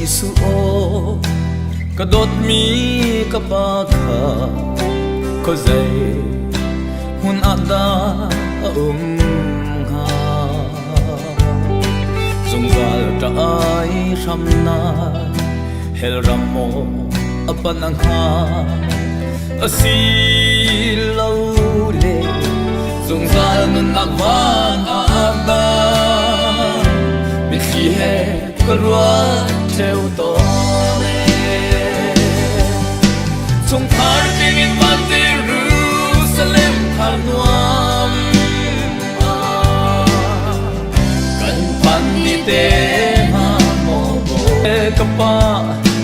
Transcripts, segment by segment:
Jesuh aw, ka dawtmi ka pa kha khuazei hmun ah dah a um hnga? Zungzal ṭah ai hramnak hell ram maw a panh hnga? Asi lo le zungzal nunnak van ah dah mitthli he ka ruat ṭheo tawn ee. Chungkhar tlingin van Jerusalem thar nuam ah kan phan ni te hnga maw ka pa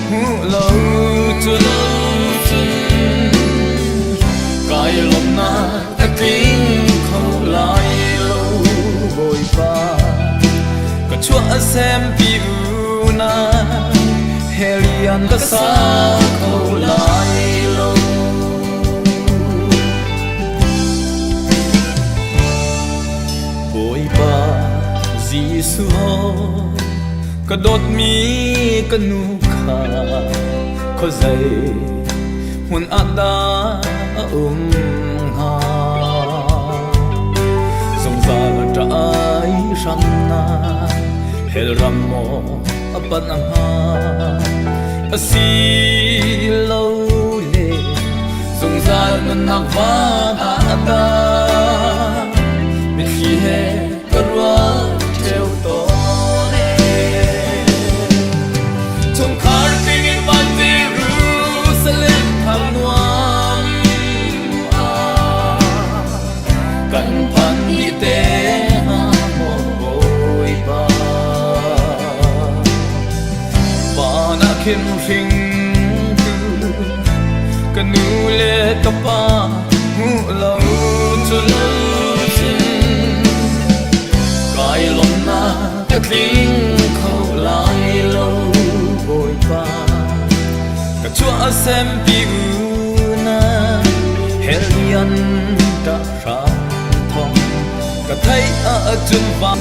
hmu lo cun kai lawmnak a tling kho lai lo Bawipa ka chuah a sempi una he rian ka sa kho lai lo. Bawipa Jesuh ka dawtmi ka nu kha khuazei hmun ah dah a um hnga? Zungzal ṭah ai hramnak hell ram maw a panh hnga? Asi lo le zungzal nunnak van ah dah mitthli he ka ruat ṭheo tawn ee. Chungkhar tlingin van Jerusalem thar nuam ah kan phan dih te hnga maw Bawipa. Van ah khin hringtu ka nu le ka pa hmuh lo cun kai lawmnak ka tling kho lai lo Bawipa ka chuah sempi una helian ka hram thong ka theih ahcun van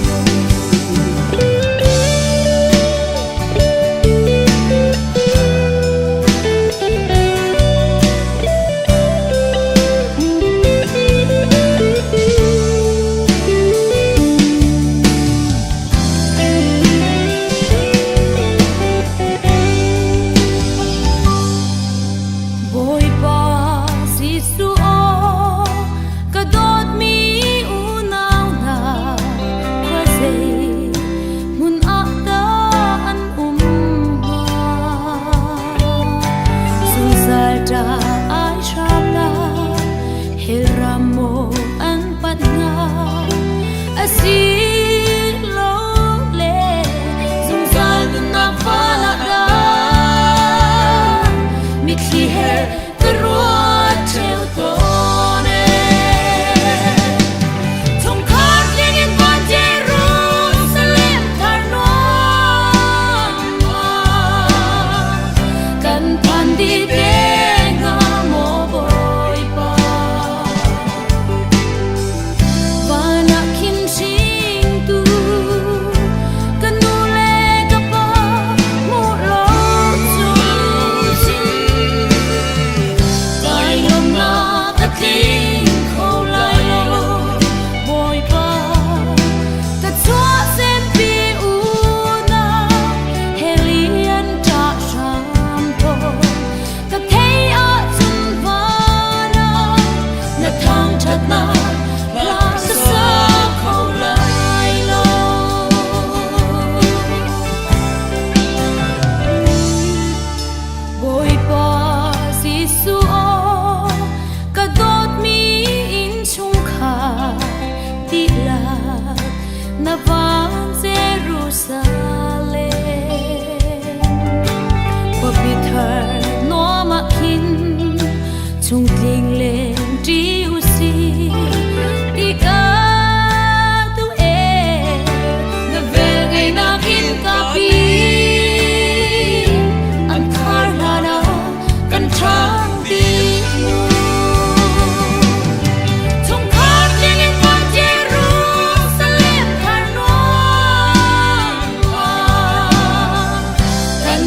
Bawipa Jesuh aw, ka dawtmi unau hna, khuazei hmun ah dah an um hnga? Zungzal ṭah ai hram lai, hell ram maw an panh hnga? Asi lo le zungzal nunnak val ah dah mitthli he ka ruat ṭheo tawn ee. Chungkhar tling in van Jerusalem thar nuam ah kan phan dih te hnga maw Bawipa. Van ah khin hringtu ka nu le ka pa hmuh lo cu kai lawmnak a tling kho lai lo Bawipa ka chuah sempi unau he lian ṭah hram ko ka thei ahcun van ah na thangṭhatnak hla ka sa kho lai lo. Bawipa Jesuh aw, ka dawtmi innchungkhar dihlak na van Jerusalem. Khuapi thar nuam ah khin chungtling len ṭi usih ti ka tu e na vel ngeinak in ka pi an khar hlan ah kan ṭhang dih mu. Chungkhar tling in van Jerusalem thar nuam ah kan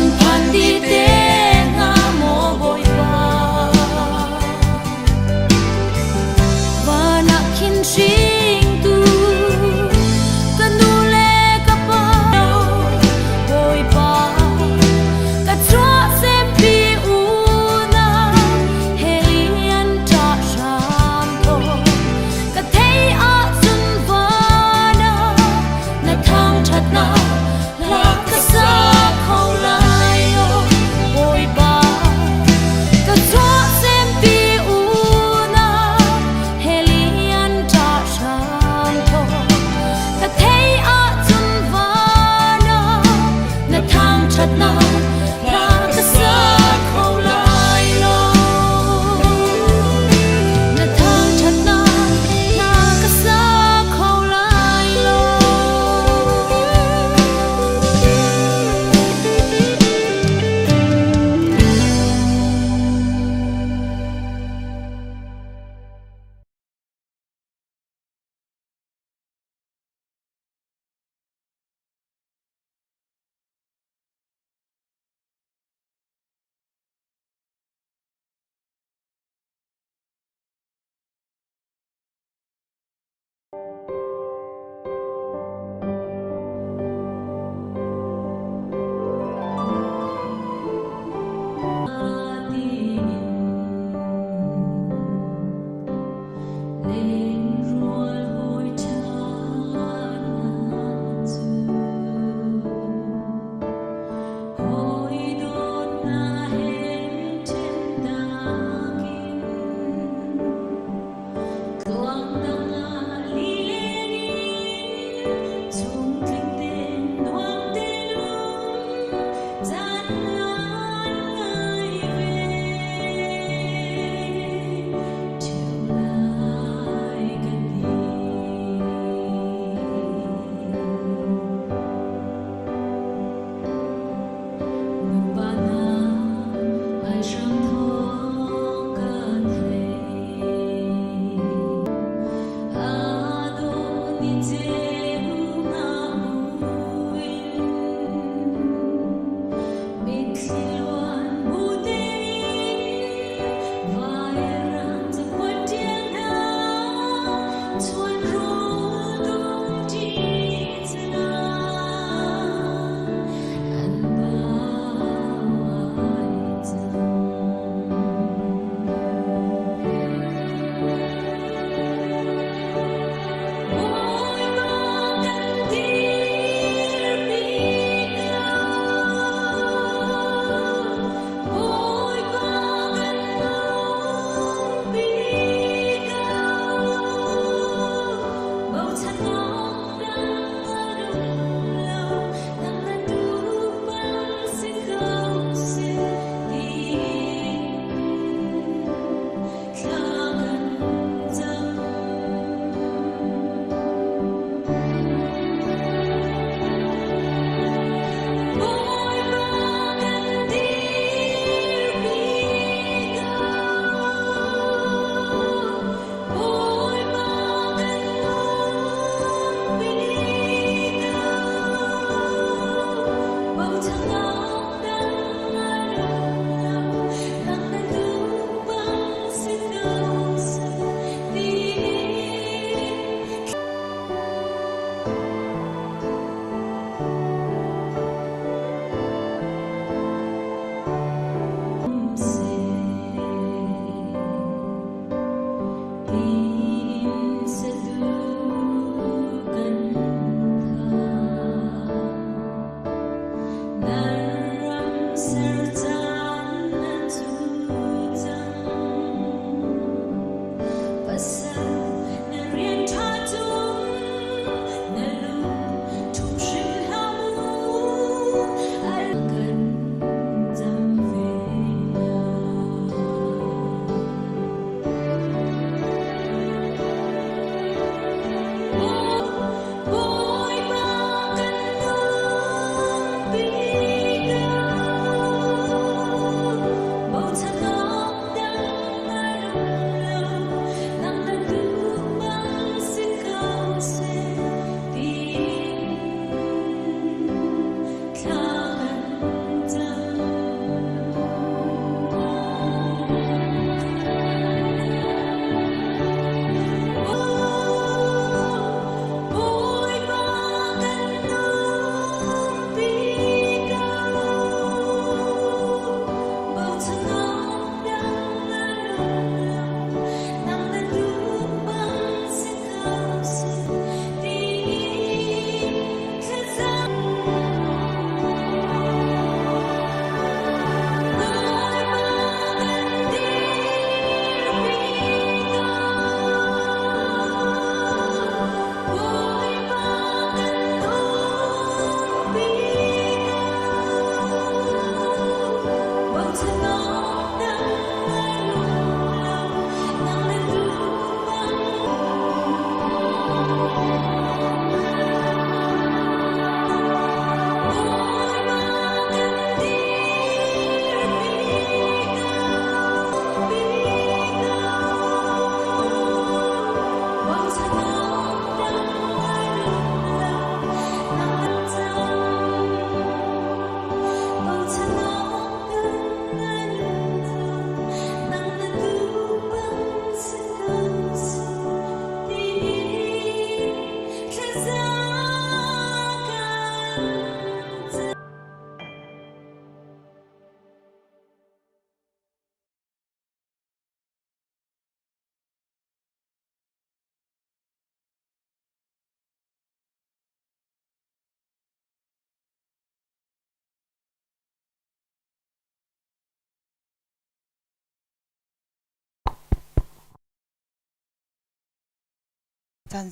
Caan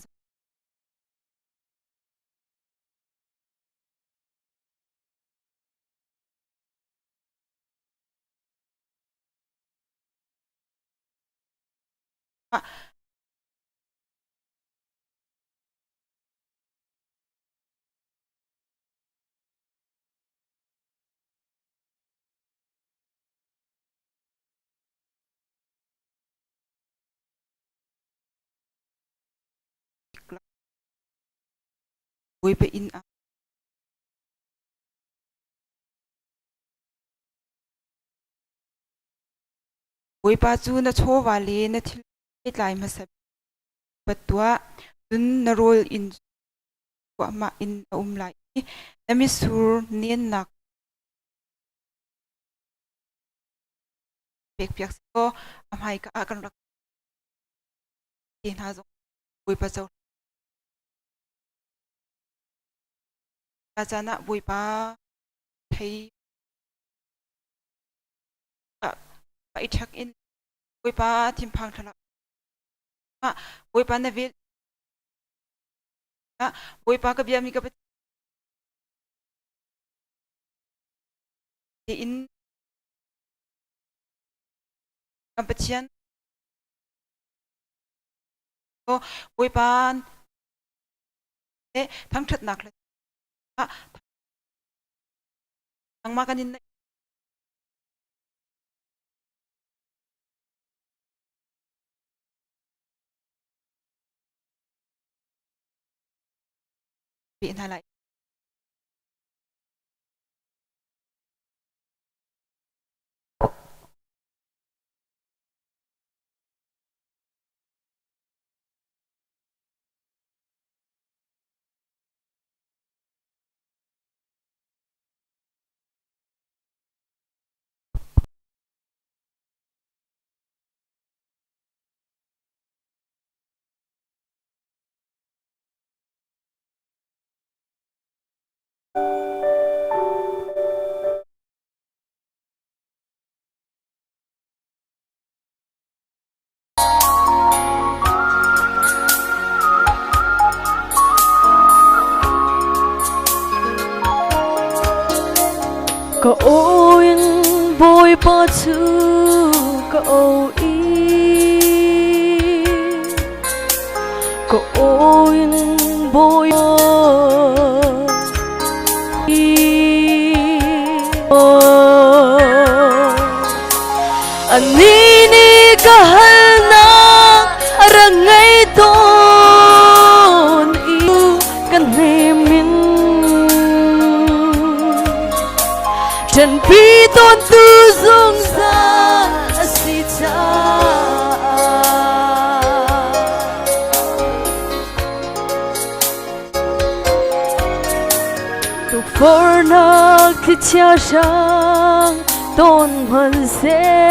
ah Bawipa inn ah Bawipa cu na chawva le na thil tlai hmasa bik tuah, cun na rawl inn cuahmah in a um lai i na mitsur nennak pekpiak sehlaw a hmaika ah kan rak te hna zong Bawipa co caan ah Bawipa thei i ṭhek in Bawipa thinphang thlalak Bawipa na vel Bawipa ka biami ka in kan Pathian Bawipa thangṭhatnak le nangmah kan in hna lai. Ka aw in Bawipa cu ka aw i ka aw in Bawipa Anih nih ka halnak a rak ngei tawn i kan hnem in ṭanpi tawntu zungzal a si caah. Tukforhnak thlichia hrang tawn hmanhseh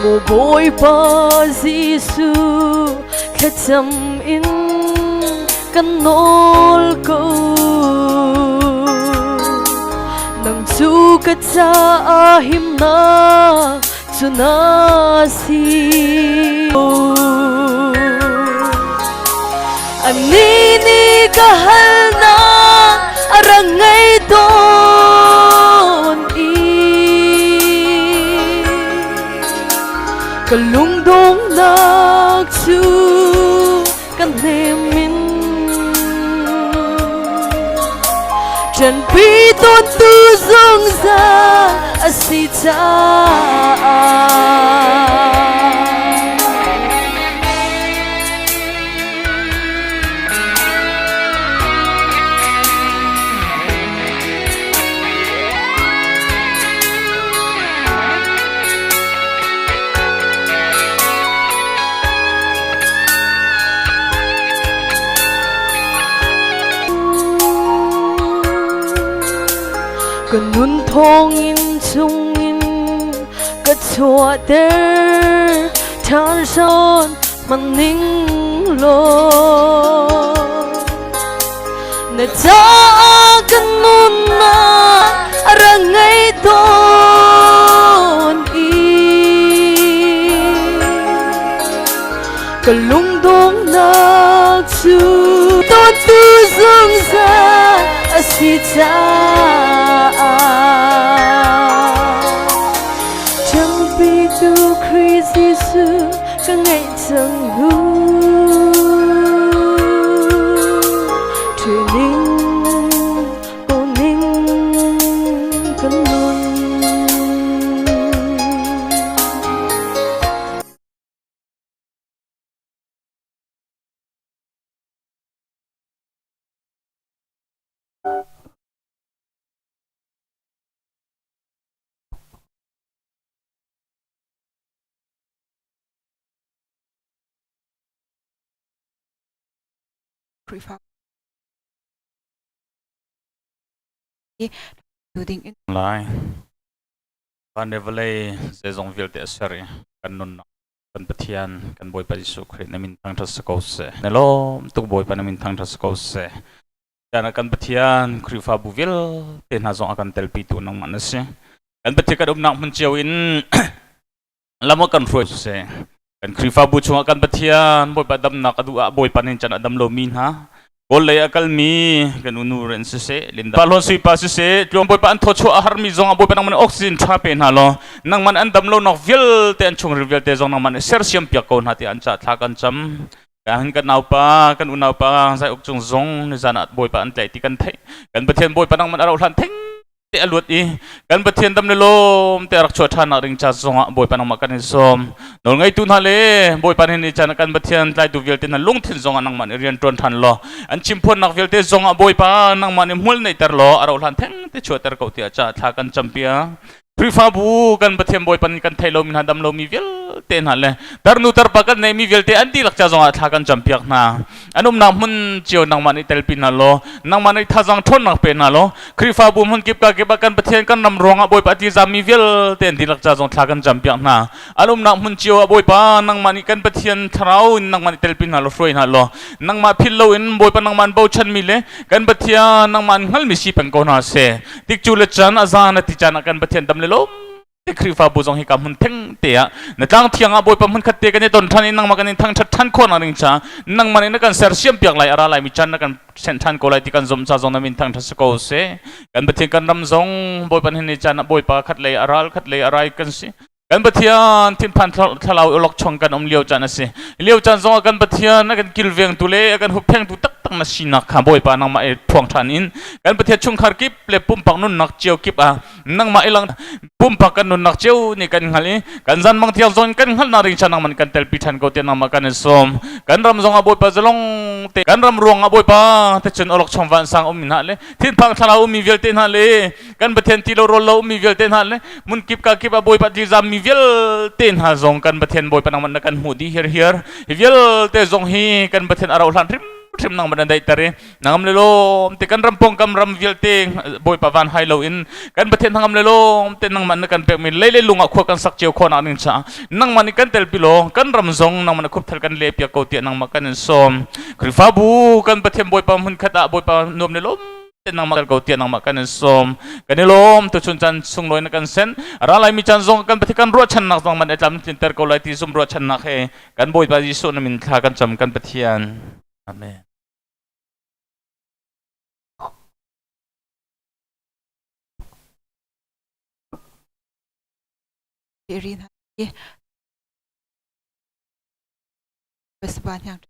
Maw Bawipa Jesuh thlacam in kan nawl ko. Nang cu ka caah himnak cu na si. Anih nih ka halnak a rak ngei tawn i ka lungdonghnak cu kan hnem in ṭanpi tawntu zungzal a si caah. Ka nun thawngin chungin ka chuahter ṭhan hrawn hmanning law na caah ka nunnak a ra ngei tawn i Ka lungdongnak cu dawtu zungzal a si caah Ṭangpitu Khrih Jesuh ka ngeih cang hu. Ṭining ning kan nun. Khrihfa ding in Lai. Van le vawlei zeizong vialte a ser i kan nunnak kan Pathian kan Bawipa Jesuh Khrih na min thangṭhat si ko seh. Na lawm tuk Bawipa na min thangṭhat si ko seh. Tiah kan Pathian Khrihfabu vialte hna zong a kan telpitu nangmah na si. Kan Pathian kan umnak hmun cio in lam a kan hruai seh. Kan Khrihfabu chungah kan Pathian Bawipa damnak a duh ah Bawipa nih can a dam lomi hna Kawl lei a kalmi kan unu ren siseh Linda Pa Hlawn Sui pa siseh tluang Bawipa an thawchuah a harmi zong ah Bawipa nangman oxygen tha pe hna law nangman an dam lonak vialte an chungril vialte zong nangman sersiam piak ko hna tiah an cah thla kan cam. Kan kan naupa kan unaupa zai uk cung zong nizan ah Bawipa an tlaih ti kan theih. Kan Pathian Bawipa nangman a rauh hlan theng te a luat i kan Pathian dam le lawm te a rak chuah ṭhan nak ding ca zongah Bawipa nangmah kan in sawm. Nawlngeitu hna le Bawipa nih ni caan kan Pathian tlaitu vialte hna lungthin zongah nangmah nih rian ṭuan ṭhan law an chimphuannak vialte zongah Bawipa nangmah nih hmual neihter law a rauh hlan theng te chuahter ko tiah ca thla kan campiak. Khrihfabu kan Pathian Bawipa nih kan theih lomi hna dam lomi vialte hna le tarnu tarpa kan neihmi vialte an dihlak ca zongah thla kan campiak hna. An umnak hmun cio nangmah nih telpi hna law nangmah nih thazaang ṭhawnnak pe hna law Khrihfabu hmun kip ka kip ah kan Pathian kan ram ruangah Bawipa a tizammi vialte an dihlak ca zong thla kan campiak hna. An umnak hmun cio ah Bawipa nangmah nih kan Pathian thlarau in nangmah nih telpi hna law hruai hna law nangmah philh loin Bawipa nangmah an bochanmi le kan Pathian nangmah an hngalmi si peng ko hna seh. Tikcu le caan a zan a ti caan ah kan Pathian dam le lawm te Khrihfabu zong hi ka hmun theng te ah na tlang thiang ah Bawipa hmun khat te kan i ton ṭhan i nangmah kan in thangṭhat ṭhan khawh nak ding ca nangmah nih na kan sersiam piak lai a ra lai mi caan na kan senh ṭhan ko lai ti kan zumh ca zong na min thangṭhat si ko seh. Kan Pathian kan ram zong Bawipa hin ni caan ah Bawipa khat lei a ral khat lei a rai kan si. Kan Pathian thinphan thlarau ulok chung kan um lio caan a si. Lio caan zongah kan Pathian a kan kilvengtu le a kan hupphengtu taktak na sinak kha Bawipa nangmah i phuang ṭhan in kan Pathian chungkhar kip le pumpak nunnak cio kip ah nangmah i lang pumpak kan nunnak cio nih kan hngalh i kan zanmang thiang zong kan hngalhnak ding chan nangmah kan telpi ṭhan ko tiah nangmah kan in sawm. Kan ram zongah Bawipa zalong te kan ram ruangah Bawipa te cun awlok chung vansang um hna le thinphang thlarau ummi vialte hna le kan Pathian ti lo rawl lo ummi vialte hna le mun kip ka kip a Bawipa tlizam mi vialte hna zong kan Pathian Bawipa nangmah na kan hmuh dih hiar hiar. Hi vialte zong hi kan Pathian a rauh hlan hrim hrim nangmah na daihter i nangam le lawm te kan ram pawngkam ram vialte Bawipa van hai lo in kan Pathian hangam le lawm te nangmah na kan pekmi lei le lung ah khua kan sak cio khawh nak ding caah nangmah nih kan telpi law kan ram zong nangmah na khupthal kan leh piak ko tiah nangmah kan in sawm. Khrihfabu kan Pathian Bawipa hmun khat ah Bawipa nuam le lawm nangmah ko tiah nangmah kan in sawm. Kan i lawm tuchun caan sunglawi na kan sen ra lai mi caan zong kan Pathian kan ruahchannak zong man e tlam tlinter ko lai ti zum ruahchannak he kan Bawipa Jesuh na min thla kan cam kan Pathian. Amen. Rin hi Basban yang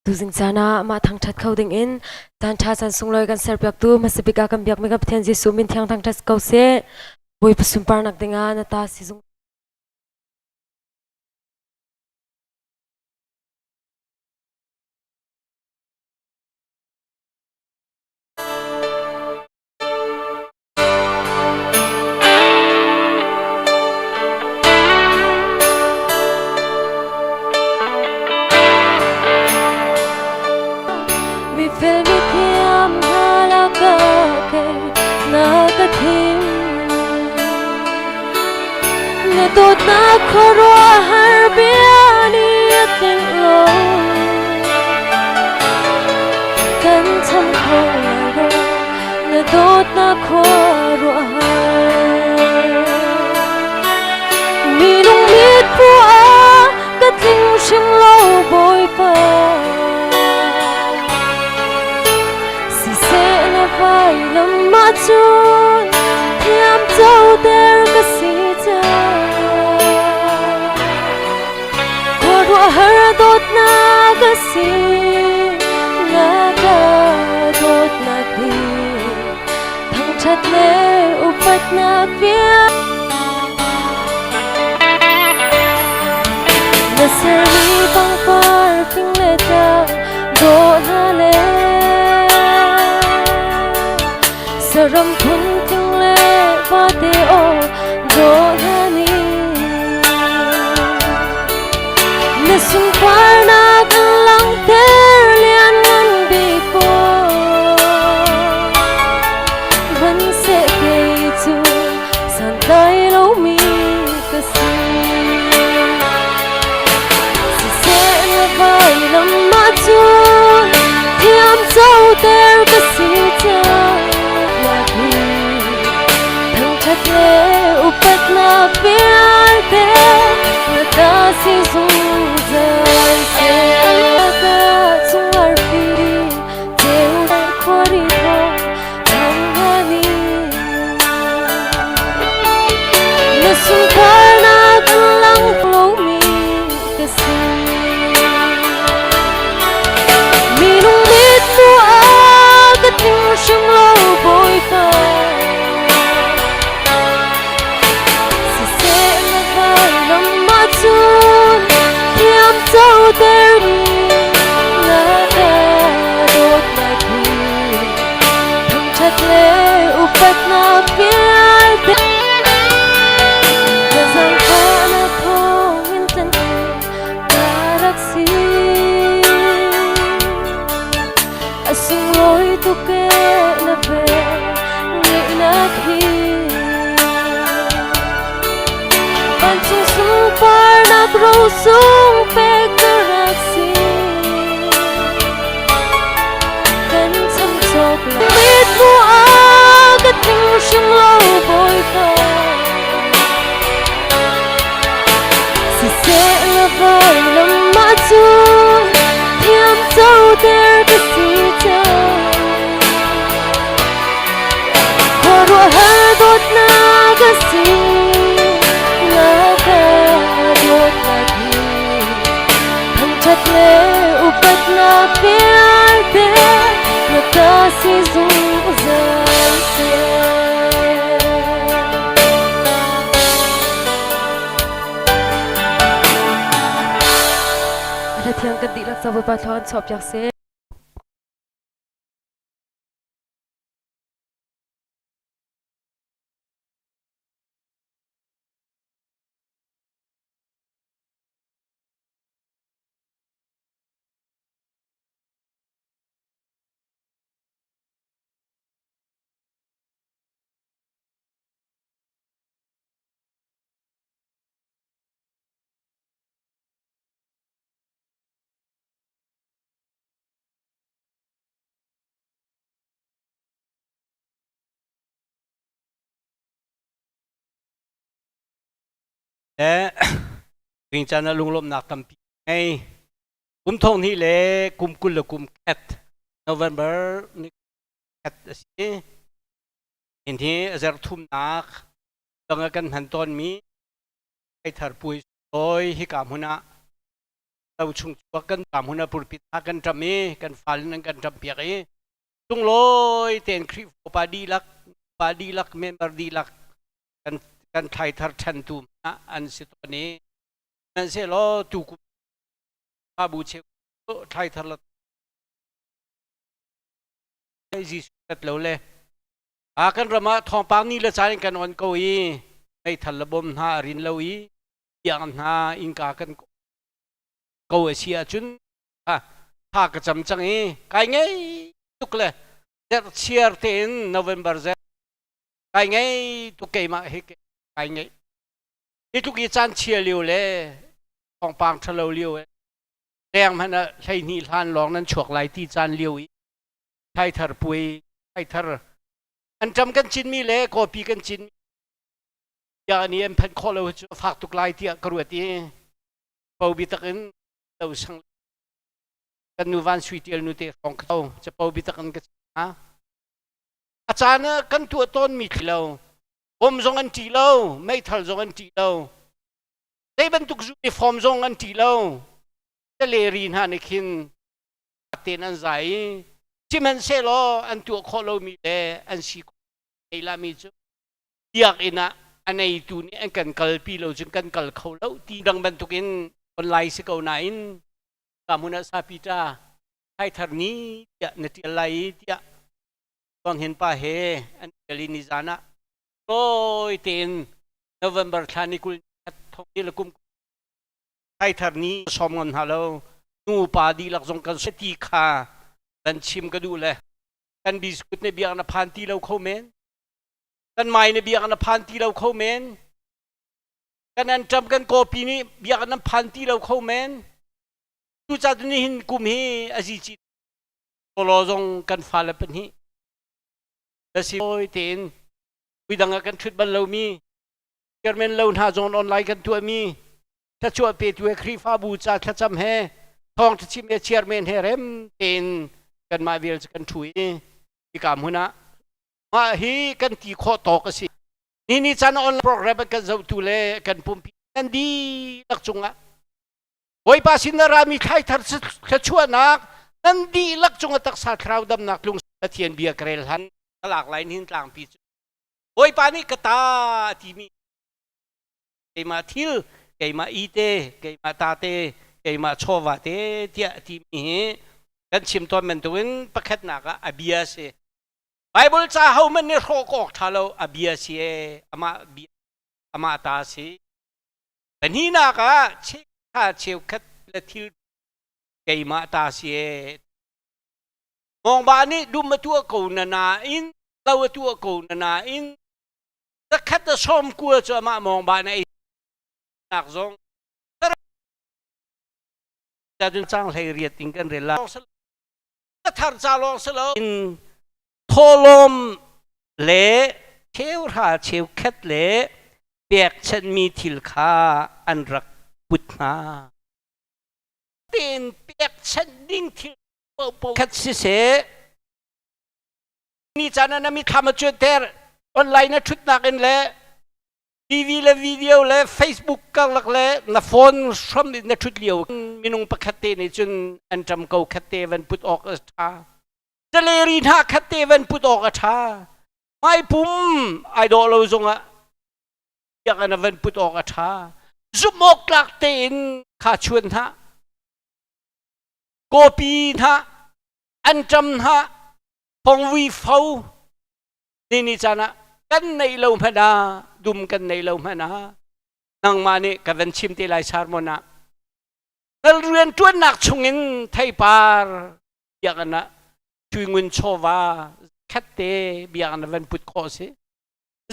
Tuzing caan ah mah thangṭhat kho ding in caan ṭha caan sunglawi kan serpiaktu hmasabik ah kan biakmi kan Pathian Jesuh min thiang thangṭhat ko seh. Bawipa sunparnak dingah na ta si zung. Mifel mithiam hna lakah kei na ka thim. dawtnak khuaruahhar bia nih a tlinh lo. Kan cham kho lai lo na dawtnak khuaruahhar. Minung mit phu ah ka tling hrim lo Bawipa. Siseh na vailam ahcun thiam coter ka si cang. Khuaruahhar dawtnak a si, na ka dawtnak hi thangṭhat le upatnak bia. Na sermi pangpar fing le tlang dawh hna le saram phun tling le vate aw dawh hna nih na sunparnak an langhter lianngan bik Hmanhseh kei cu santlai lomi ka si. Siseh na vailam ahcun thiam coter ka si cang. Hi thangṭhat le upatnak vialte na ta si zungzal seh. Ka chung arfi ceu khuari thawng Na sunparnak an lang lomi ka si. Minung mit hmuh ah ka tling hrim lo Bawipa. Siseh na vailam ahcun thiam coter na ka dawtnak hi thangṭhat le upatnak vialte na zaangfahnak thawngin tlanh ka rak si. A sunglawi tuk ee na vel ngeihnak hi. Vancung sunparnak rosung pek ka rak si. Kan cham cawk lo. Mit hmuh ah ka tling hrim lo Bawipa. Siseh na vailam ahcun thiam coter ka si cang. Khuaruahhar dawtnak a si, na ka dawtnak hi. Thangṭhat le upatnak vialte na ta si zungzal seh. Hlathiang kan dihlak ca Bawipa thla kan chuahpiak seh. Le ringcaan ah lunglawmhnak tampi ngei. Kum thong hnih le kum 20 le kum khat November ni khat a si. Hin hi a zarh thumnak dang ah kan hman tawnmi thar puai soi hika hmun ah lo chung chuak kan ka hmun ah pulpit ah kan ṭam i kan fal in an kan ṭam piak i sunglawi tein Khrihfa upa dihlak upa dihlak member dihlak kan kan thlai thar ṭhantu an si tawn i sihmanhsehlaw tu kum bu cheu thlai thar la Jesuh rat lo le a kan ram ah thawngpang ni le caan in kan on ko i meithal le bom hna a rin lo i tiang hna innka kan ko a si ahcun tha ka cam cang i kai ngei tuk le zerh chiar tein November zerh kai ngei tuk keimah hi kai ngei. Hi tluk i caan chia lio le thawngpang ṭhalo lio e leng hmanh ah 12 hlan lawng nan chuak lai ti caan lio i thaithar puai thaithar anṭam kan cinmi le kawpi kan cinmi ya ni an phanh khawh lo cu fak tuk lai tiah ka ruat i po bitak in lo sang kan nu van sui tial nu te hrawng ka capo bitak in ka ha a caan ah kan tuah tawn mi thli lo bom zong an ṭih lo meithal zong an ṭih lo zei bantuk uniform zong an ṭih lo leri hna nih khin tein an zai i sihmanhsehlaw an tuah khawh lomi le an si khawh lami cu biakinn ah a neitu nih an kan kalpi lo cun kan kal kho lo ti dang bantukin online si ko nain ka hmun ah sapita thaithar ni tiah na ṭial lai i tiah Tuanghin pa he an ṭial i nizan ah tawi tein November thla ni 20 thong ni le kum thaithar ni sawm ngam hna lo nu pa dihlak zong kan ti kha kan chim ka duh le kan biskut ne biak na phan ti lo kho men kan mai na biak na phan ti lo kho men kan anṭam kan kawpi nih biak nan phan ti lo kho men Cucaah nihin kum hi a zici Kolo zong kan fale pahnih si tein midang ah kan ṭhut bal lomi chairman lo hna zong online kan tuahmi thluachuah petu he Khrihfabu ca thlacam he thawngṭha chim he chairman he rem tein kanmah vial cu kan ṭhu i hika hmun ah mah hi kan ti khawh tawk a si. Ni ni caan online program kan zohtu le kan pumpi kan dihlak cungah Bawipa sin na rami thlaithar thluachuahnak nan dihlak cung a taksa thlarau damnak tlung Pathian bia ka rel hlan ka lak lai hin tlangpi cu Bawipa nih ka ta a timi keimah thil keimah i te keimah ta te keimah chawva te tiah a timi hi kan chim tawn bantukin pakhatnak ah a bia si Bible ca ho man nih hrawh awk ṭha lo a bia si e amah bia amah ta si Pahnihnak ah cheukhat cheukhat le thil keimah ta si ee. Mawngba nih dum a tuah ko na nain lo a tuah ko na nain zakhat a sawm kua cu amah mawngba na ei nak zong cun cang hlei riat in kan rel la thar ca lawng si lo in thawhlawm le cheuhra cheukhat le pekchanhmi thil kha an rak put hna. Tein pekchanh ding thil paohpaoh khat siseh, ni caan ah na mithlam a cuanter, online na ṭhutnak in le TV le video le Facebook karlak le na phone hram in na ṭhut lio minung pakhat te nih cun an ṭam ko khat te van put awk a ṭha. Caleri hna khat te van put awk a ṭha. Hmaipum ai dawh lo zongah biakinn a van put awk a ṭha. Zumh awk tlak tein kha chuan hna. Kawpi hna, anṭam hna, fongvui fo ni ni caan ah kan neih lo hmanh ah, dum kan neih lo hmanh ah, nangmah nih ka van chim te lai sermon ah nal rian ṭuannak chungin theipar biakinn ah Sui ngun chawva khat te biakinn ah van put khawh a si.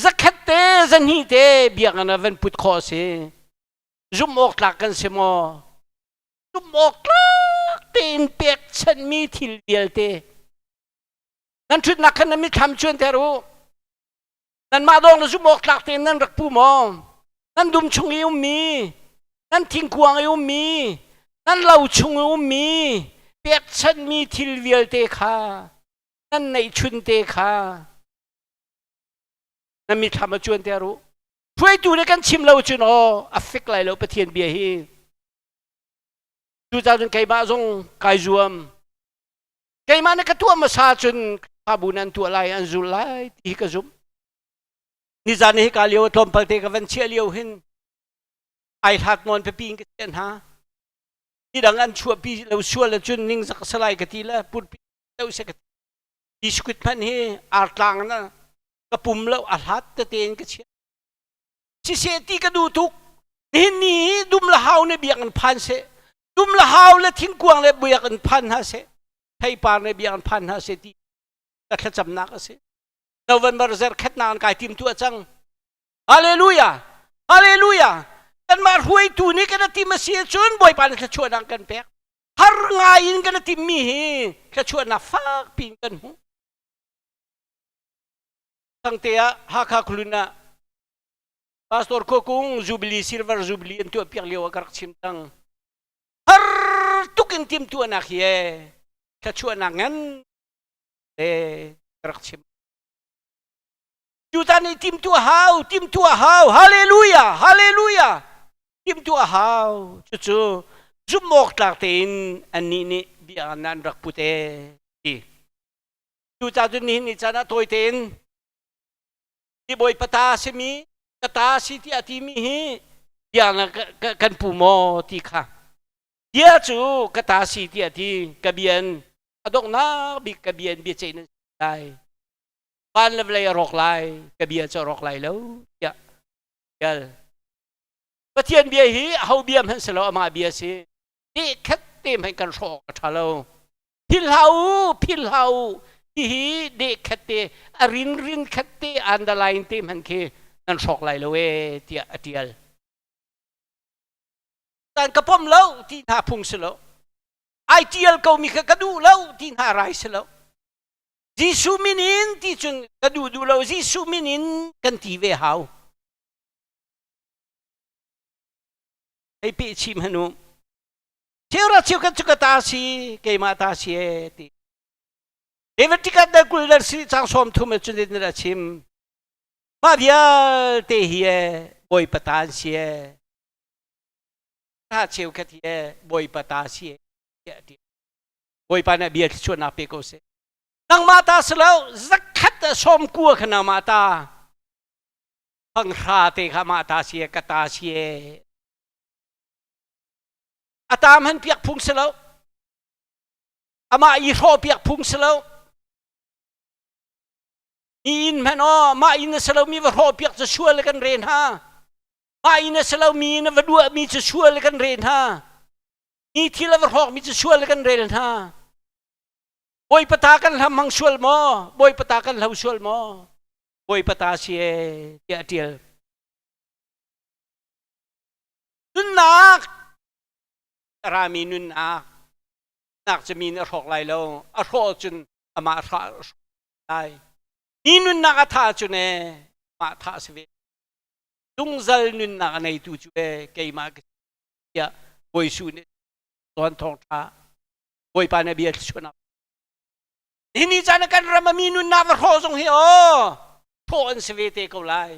Zakhat te zahnih te biakinn ah van put khawh a si. Zumh awk tlak kan si maw? Zumh awk tlak tein pekchanhmi thil vialte nan ṭhutnak khan nan mitthlam cuanter u. Nanmah dawng na zumh awk tlak tein nan rak pu maw? Nan dum chung i ummi, nan thingkuang i ummi, nan lo chung i ummi, pekchanhmi thil vialte kha, nan neihchun te kha, nan mithlam a cuanter u. Hruaitu nih kan chim lo cun aw a fek lai lo Pathian bia hi. Cucaah cun keimah zong kai zuam. Keimah nih ka tuah hmasa cun Khrihfabu nih an tuah lai, an zul lai ti hi ka zumh. Nizan hi ka lio tlawmpal te ka van chiah lio hin ai hlat nawn pipi in ka chiah hna. Midang an chuahpi lo sual ahcun ningzak salai ka ti le purpi lo se ka ti. Biscuit hmanh hi artlang na ka pum lo a hlat tete in ka chiah. Siseh ti ka duh tuk. Nihin ni hi dum le hau ne biak in phan seh. Dum le hau le thingkuang le biak in phan hna seh. Theipar ne biak in phan hna seh ti ka thlacamnak a si. November zarkhatnak an kai tim tuah cang. Hallelujah! Hallelujah! Kanmah hruaitu nih kan tim a si ahcun Bawipa nih thluachuahnak kan pek. Har ngai in kan timmi hi thluachuahnak fakpi in kan hmuh. Thangte ah Hakha Khualun ah Pastor Khuakung Jubilee Silver Jubilee an tuah piak lio ah ka rak chim cang. Har tuk in timtuahnak hi e thluachuahnak ngan le ka rak chim. Judah nih timtuah hau, timtuah hau, hallelujah, hallelujah, timtuah hau. Cucu zumh awk tlak tein annih nih bia an rak put e ti. Cucaah cun nihin ni caan ah tawi tein hi Bawipa ta simi ka ta si tiah timi hi bia kan pu maw ti kha. Bia cu ka ta si tiah ti ka bian a donghnak bik ka bian biaceih nan si lai. Van le vawlei a rawk lai ka bia cu a rawk lai lo tiah tial Pathian bia hi aho bia hmanh si lo amah bia si ti khat te hmanh kan hrawh awk a ṭha lo phil hlah u phil hlah u hihi deh khat te a rin rin khat te underline te hmanh khi nan hrawk lai lo e tiah a ṭial tan ka pom lo ti hna phung si lo ai ṭial ko mi kha ka duh lo ti hna rai si lo Jesuh min in ti cun ka duh duh lo Jesuh min in kan ti ve hau. Hei pe chim hanu. Cheura cheu kan cu ka ta si keimah ta si e ti. David tikat dal kul dal si chang som thum cun in a chim. Mah vialte hi e Bawipa ta an si e. Ta cheu khat hi e Bawipa ta si e. Bawipa nih bia thluachuahnak pe ko seh. Nangmah ta si lo, zakhat sawm kua kha nangmah ta. Panghra te kha mah ta si ka ta si e. A ta hman piak phung si lo. Amah i hrawh piak phung si lo. Mi inn hman aw, mah inn a si lo mi va hrawh piak cu sual kan re hna. Mah inn a si lo mi na va duah mi cu sual kan re hna. Mi thil a va hrawkmi cu sual kan rel hna. Bawipa ta kan hlam hmang sual maw? Bawipa ta kan hlo sual maw? Bawipa ta si e tiah a ṭial. Nunnak a rami nunnak nak cu mi nih a hrawk lai lo. A hrawh cun amah a hrawh lai. Mi nunnak a thah cun e amah thah si ve. Zungzal nunnak a neitu cu e keimah ka tiah Bawi Jesuh nih tuan thawngṭha Bawipa nih bia thluachuahnak Hi ni caan kan ram a mi nunnak va hrawh zong hi aw thawh an si ve te ko lai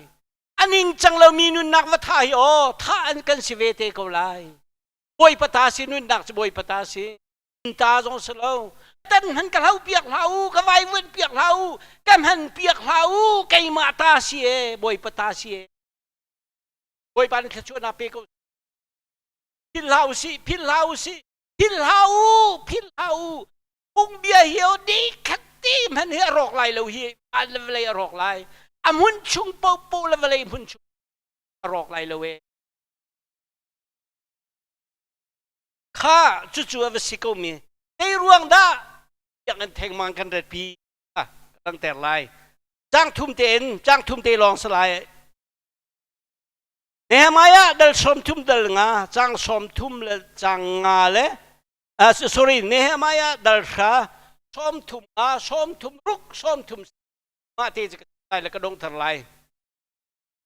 a ning cang lo mi nunnak va thah hi aw thah an kan si ve te ko lai Bawipa ta si nunnak cu Bawipa ta si ta zong si lo tan han ka hlo piak hlah u ka vaivuan piak hlah u ka hman piak hlah u keimah ta si e Bawipa ta si e Bawipa nih thluachuahnak pe ko Philh hlah usih, philh hlah usih, philh hlah u, philh hlah u. Phungbia hi o ni khat ti hmanh hi a rawk lai lo hi van le vawlei a rawk lai. A hmun chung paohpaoh le vawlei hmun chung a rawk lai lo e. Kha cucu a va si ko mi. Zei ruang dah biakinn thengmang kan ratpi ka langhter lai. Cang thum tein, cang thum te lawng si lai. Nehemiah dal 30 dal nga cang 30 le cang nga le uh, sorry Nehemiah dal hra 30 nga 30 ruk 30 mah te cu lai le ka dong thar lai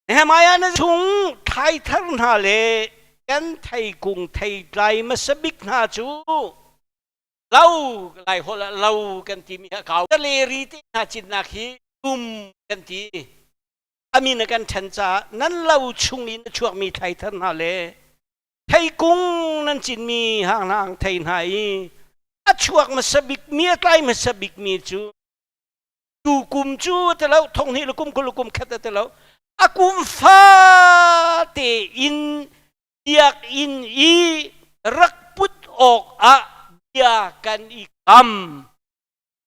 Nehemiah na chung thlai thar hna le kan theikung theitlai hmasa bik hna cu lo lai hol ah lo kan timi a kau le ri te hna cinnak hi tum kan ti a min a kan ṭhen caah nan lo chung in a chuakmi thlaithar hna le theikung nan cinmi hanghnang thei hna i a chuak hmasa bikmi a tlai hmasa bikmi cu tu kum cu a ti lo thong hnih le kum 20 le kum khat a ti lo a kum fate in biakinn i rak put awk ah bia kan i kam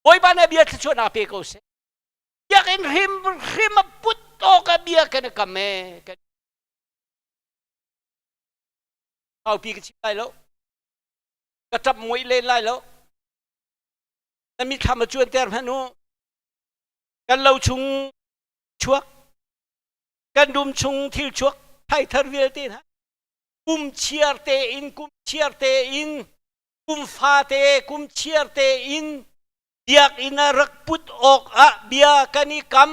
Bawipa nih bia thluachuahnak pe ko seh biakinn hrim hrim a put awk ah bia kan i kam e kan kaupi ka chim lai lo ka ṭap muih len lai lo na mithlam a cuanter hmanh u kan lo chung chuak kan dum chung thil chuak. Thaithar vialte hna kum chiar tein kum chiar tein kum fate kum chiar tein biakinn ah rak put awk ah bia kan i kam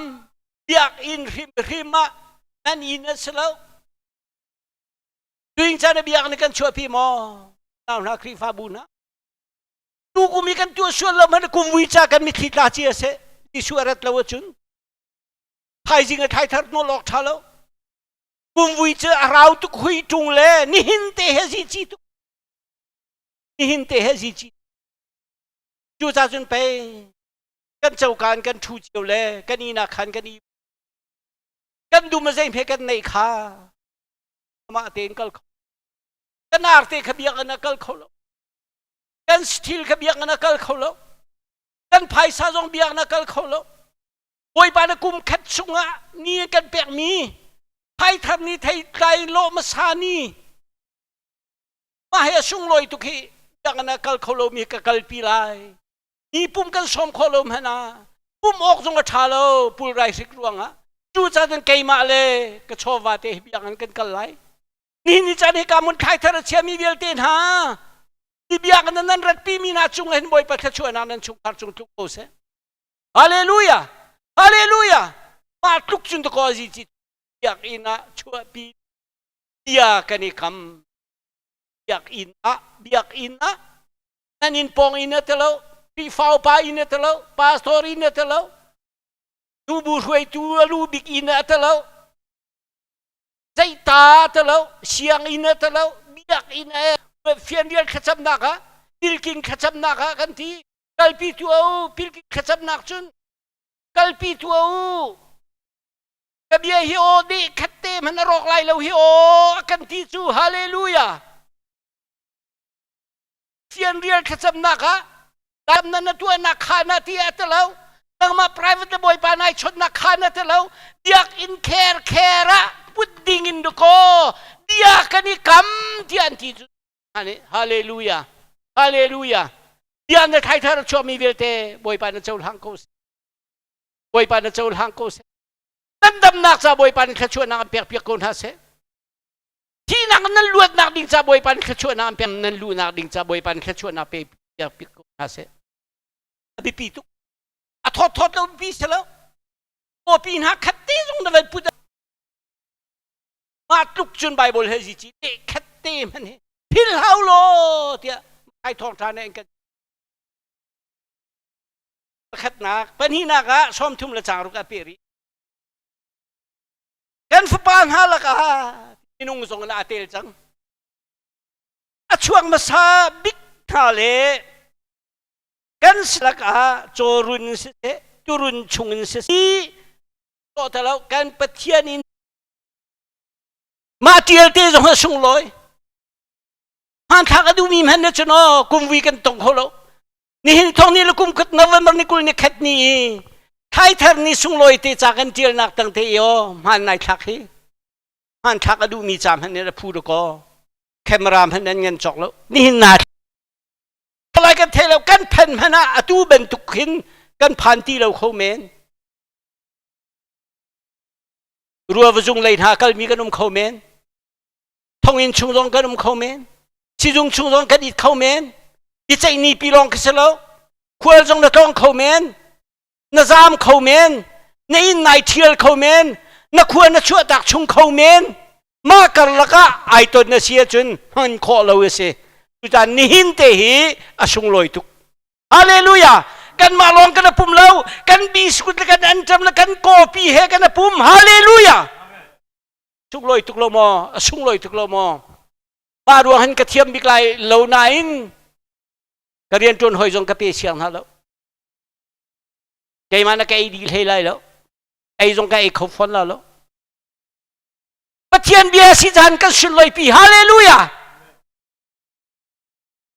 biakinn hrimhrim ah nan inn a si lo tuing caan biak ni kan chuahpi maw nau hna Khrihfabu hna tu kum i kan tuah sual lo hmanh kum vui ca kan mitthli tla cia seh Jesuh a rat lo ahcun thaizing a thaithar nawl awk ṭha lo kum vui cu a rau tuk hui ṭung le nihin te he zi ci tuk nihin te he zi ci cu ca cun pei kan cokaan kan ṭhu cio le kan ihnak khan kan i kan dum a zei hme kan neih kha amah tein kal kho kan arte kha biakinn ah kal kho lo kan thil kha biakinn ah kal kho lo kan phaisa zong biakinn ah kal kho lo Bawipa na kum khat chungah ni kan pekmi thaithar ni theitlai lawh hmasa ni mah hi a sunglawi tuk hi biakinn ah kal kho lomi ka kalpi lai ni pum kan sawm khawh lo hmanh ah pum awk zong a ṭha lo pulrai hrik ruangah cucaah keimah le ka chawva te hi biakinn kan kal lai nihin ni caan hika mun thlaithar a chiami vialte hna ti biakinn nan ratpi mi hna cung hin Bawipa thluachuahnak nan chungkhar cung tluk ko seh Hallelujah! Hallelujah! Mah tluk cun ta ko zi ci biakinn ah chuahpi bia kan i kam. Biakinn ah, biakinn ah nan inn pawng inn a telo, Khrihfa upa inn a telo, pastor inn a telo, nubu hruaitu a lu bik inn a telo, zeita a telo, sianginn a telo, biakinn a fianrial thlacamnak ah, pilking thlacamnak ah kan ti. Kalpi tuah u, pilking thlacamnak cun kalpi tuah u. Ka bia hi aw deh khat te hmanh a rawk lai lo hi aw a kan ti cu hallelujah. Fianrial thlacamnak ah damna na tuahnak kha na ti a ti lo. Nangmah private le bawipa nai chonnak kha na ti lo. Biakinn kher kher ah put ding in dakaw bia kan i kam tiah an ti cu. Hallelujah. Hallelujah. Bia na thaithar a chuakmi vialte Bawipa na cohlang ko seh. Bawipa na cohlang ko seh. Nan damnak ca Bawipa nih thluachuahnak an pek piak ko hna seh. Thihnak nan luatnak ding ca Bawipa nih thluachuahnak an pek nan luhnak ding ca Bawipa nih thluachuahnak pe piak piak ko hna seh. A biapi tuk. A thawt thawt lo pi si lo. Pawpi hna khat te zong na van put mah tluk cun Bible he zi ci te khat te hman hi phil hau law tiah ai thawng ṭha ne kan pakhatnak pahnihnak ah 30 le changruk a pe rih kan fapa hna lakah minung zong in aa tel cang a chuak hmasa bik hna le kan lakah cawrun siseh turun chungin siseh lo kan Pathian in mah ṭial te zong a sunglawi hmanthlak a duhmi hmanh na cun aw kumvui kan tong kho lo nihin thong ni le kum khat November ni 20 ni khat ni i thaithar ni sunglawi te ca kan ṭialnak tang te i aw hmaan nai thlak hi hmanthlak a duhmi ca hmanh nih a phu dakaw camera hmanh nan ngan cawk lo nihin na lai kan thei lo kan phen hmanh ah atu bantuk hin kan phan ti lo kho men Ruava zung lei hna kalmi kan um kho men. Thonginn chung zong kan um kho men. Sizung chung zong kan it kho men. Biaceih ni pi lawng ka si lo. Khual zong na tlawng kho men. Na zaam kho men. Na inn nai thial kho men. Na khua na chuahtak chung kho men. Mah karlak ah ai ton na si ahcun hman khawh lo a si. Cucaah nihin te hi a sunglawi tuk. Hallelujah! Kanmah lawng kan pum lo, kan biscuit le kan anṭam le kan kawpi he kan pum. Hallelujah! Sunglawi tuk lo maw? A sunglawi tuk lo maw? Mah ruang hin ka thiam bik lai lo nain ka rianṭuan hoi zong ka pe siang hna lo. Keimah na ka ei dih hlei lai lo. Ei zong ka ei kho fawn la lo. Pathian bia si caan kan sunlawi pi. Hallelujah!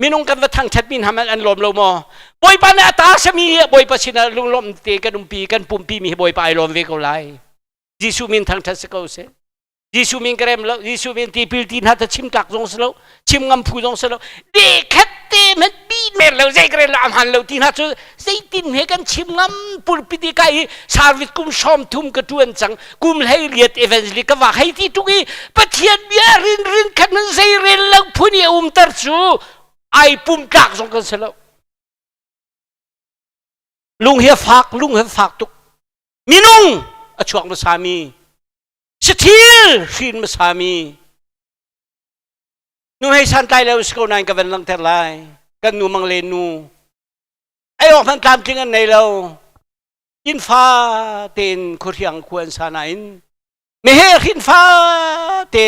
Minung kan va thangṭhatmi hna hmanh an lawm lo maw? Bawipa nih a ta sami hi Bawipa sinah lunglawm te kan umpi kan pumpi mi hi Bawipa ai lawm ve ko lai. Jesuh min thangṭhat si ko seh. Jesuh min ka rem lo, Jesuh min tipil ti hna ta chim tlak zong si lo, chim ngam phu zong si lo. Deh khat te hmanh bi. mer lo zei ka rel lo a hman lo ti hna cu zeitin he kan chim ngam pulpit i kai i service kum sawm thum ka tuan cang kum hlei riat evangelist ka vak hei ti tuk i Pathian bia rin rin khat nan zei rel lo phun i a umter cu ai pum tlak zong kan si lo lung hi a fak lung hi a fak tuk minung a chuak hmasa mi sathil hrin hmasa mi nu hei santlai lo si ko nain ka van langhter lai kan nu mang le nu ei awk hmanh tlamtling an nei lo inn fa tein khuahriang khua an sa nain meheh hrin fa te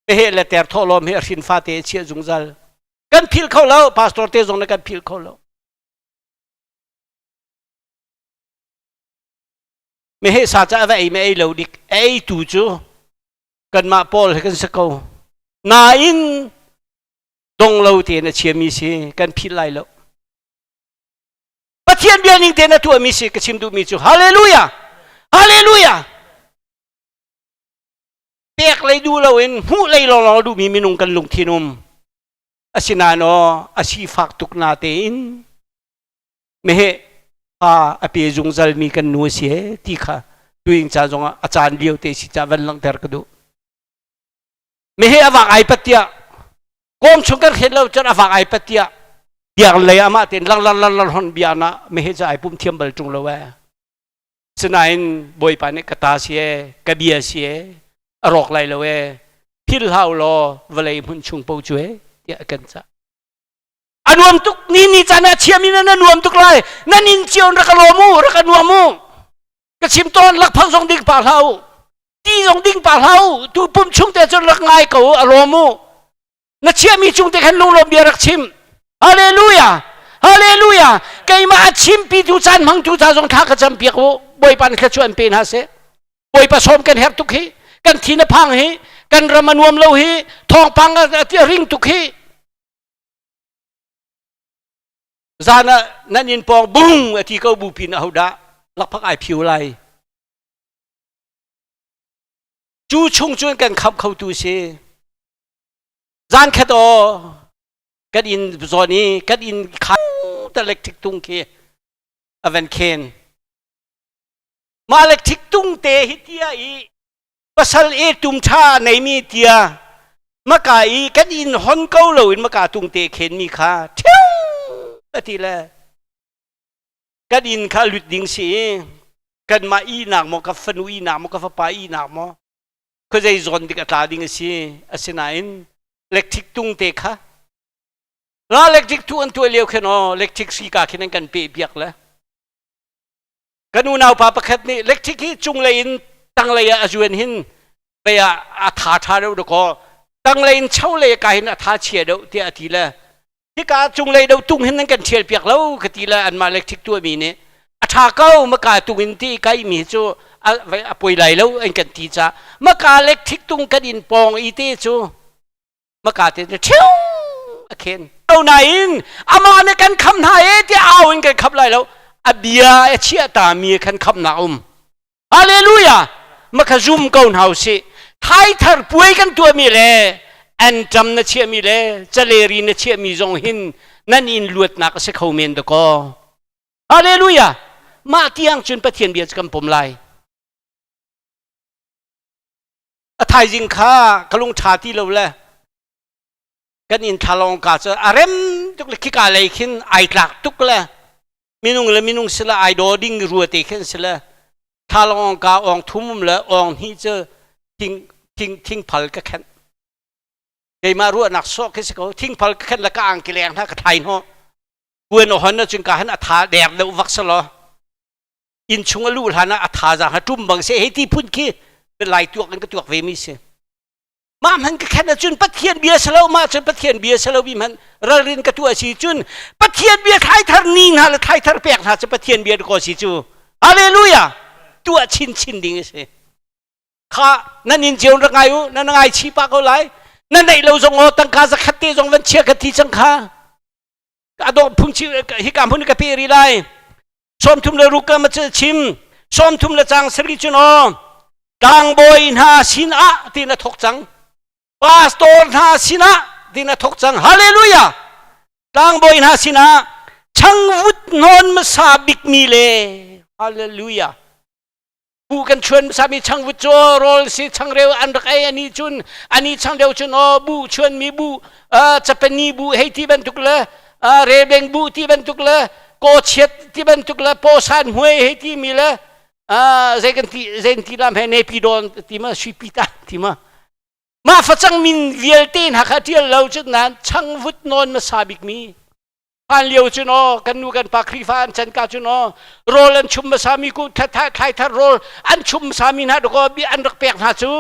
meheh le ter thawhlawm hi a hrin fa te chiah zungzal kan phil kho lo pastor te zong na kan phil kho lo meheh sa ca va ei me ei lo dik ei tu cu kanmah paul he kan si ko nain dong lo tein a chiami si kan philh lai lo Pathian bia ning tein a tuahmi si ka chim duhmi cu hallelujah hallelujah pek lei duh loin hmuh lei lawnglawng duhmi minung kan lungthin um asinain aw a sifak tuk na tein meheh pa a pe zungzal mi kan nu a si he ti kha tuing ca zongah a caan lio te si ca van langhter ka duh meheh a vak ai pat tiah kawm chung kan hret lo cun a vak ai pat tiah biak lei amah tein lang lang lang lang hon bia na meheh ca ai pum thiam bal ṭung lo eh Sinain Bawipa nih ka ta si e, ka bia si e, a rawk lai lo e, phil hau law vawlei hmun chung po cu e, tiah a kan cah. A nuam tuk ni ni caan ah chiami na na nuam tuk lai. Nan inn cio in rak ka lawm u, rak ka nuam u. Ka chim tawn lakphak zong ding pa hlah u. Ti zong ding pa hlah u. Tu pum chung te cun rak ngai ko u, a lawm u. Na chiahmi cung te khan lunglawm bia rak chim. Hallelujah! Hallelujah! Keimah a chimpitu caan hmangtu ca zong thla ka campiak u. Bawipa nih thluachuah an pe hna seh. Bawipa sawm kan herh tuk hi. Kan thin a phang hi. Kan ram a nuam lo hi. Thawngpang a ring tuk hi. Zan ah nan inn pawng bung a ti ko bu pin ahodah lakphak ai phiu lai. Cu chung cun kan khamh khotu si. Zan khat aw kan inn zawn i kan inn kha electric tung khi a van khen. Mah electric tung te hi tia i pasal e tum tha neimi tia maka i kan inn hon ko lo in maka tung te khen mi kha thiu ati le kan inn kha lut ding si kanmah ihnak maw ka fanu ihnak maw ka fapa ihnak maw khuazei zawn dik a tla ding a si asinain electric tung te kha la electric tu an tuah lio khin aw electric sika khin an kan pe biak le kan unau pa pakhat nih electric hi cunglei in tanglei ah a zuan hin vei ah a tha tha deuh dakaw tanglei in cholei ka hin a tha chia deuh tiah a ti le hika cunglei do tung hin nan kan ṭhial piak lo ka ti le anmah electric tuahmi nih a ṭha ko maka tung in ti kai mi cu a poi lai lo an kan ti ca maka electric tung kan in pawng i te cu maka te cu ṭhiu a khen ko nain amah nih kan kham hna e tiah au in kan khap lai lo a bia a chiah ta mi khan khamnak um Hallelujah! Maka zum ko hna usih. Thaithar puai kan tuahmi le anṭam na chiahmi le caleri na chiahmi zong hin nan in luatnak a si kho men dakaw. Hallelujah! Mah tiang cun Pathian bia cu kan pom lai. A thaizing kha ka lung ṭha ti lo le kan inn thlalawng ka cu a rem tuk le khika lei khin ai tlak tuk le minung le minung sila ai daw ding rua te khin sila thalong ka ong thum le ong hnih cu thing thing thingphal ka khenh keimah ruahnak sawh khi si ko thingphal ka khenh le ka angki leng hna ka thlai hno kuan ohon na cun ka han a tha dek deuh vak salo inn chung a luh hlan ah a tha zang ha tum bang se hei ti phun khi lai tuak in ka tuak ve mi si Mah hman ka khen ahcun Pathian bia si lo mah cun Pathian bia si lo mi hmanh ralrin ka tuah si cun Pathian bia thlaithar ni hna le thlaithar pek hna cu Pathian bia ko si cu Hallelujah tuah chinchin ding a si kha nan in cio rak ngai u nan ngai chi pa ko lai na neih lo zong aw tangka zakhat te zong van chia ka thi cang kha a dawh phungchi hika hmun ka pe rih lai 36 ka ma chim 30 le cang sari cun aw tlangbawi hna sin ah tin a thok cang pastor hna sin ah tin a thok cang hallelujah. Tlangbawi hna sinah changvut hnawn hmasa bikmi le hallelujah bu kan chuan hmasa mi changvut cu rawl si changreu an rak ei ani cun ani changreu cun aw bu chuan mi bu chapani bu hei ti bantuk le rebeng bu ti bantuk le kawchiat ti bantuk le pawsan hmuai hei ti mi le zei kan ti zei ti lam he nepi don ti ma sui ta ti ma mah facang min vialte hna kha ṭial lo cun nan changvut nawn hmasa bik mi hlan lio cun aw kan nu kan pa Khrihfa an chan ka cun aw rawl an chum hmasa mi ku thlai thar rawl an chum hmasa mi hna dakaw an rak pek hna cu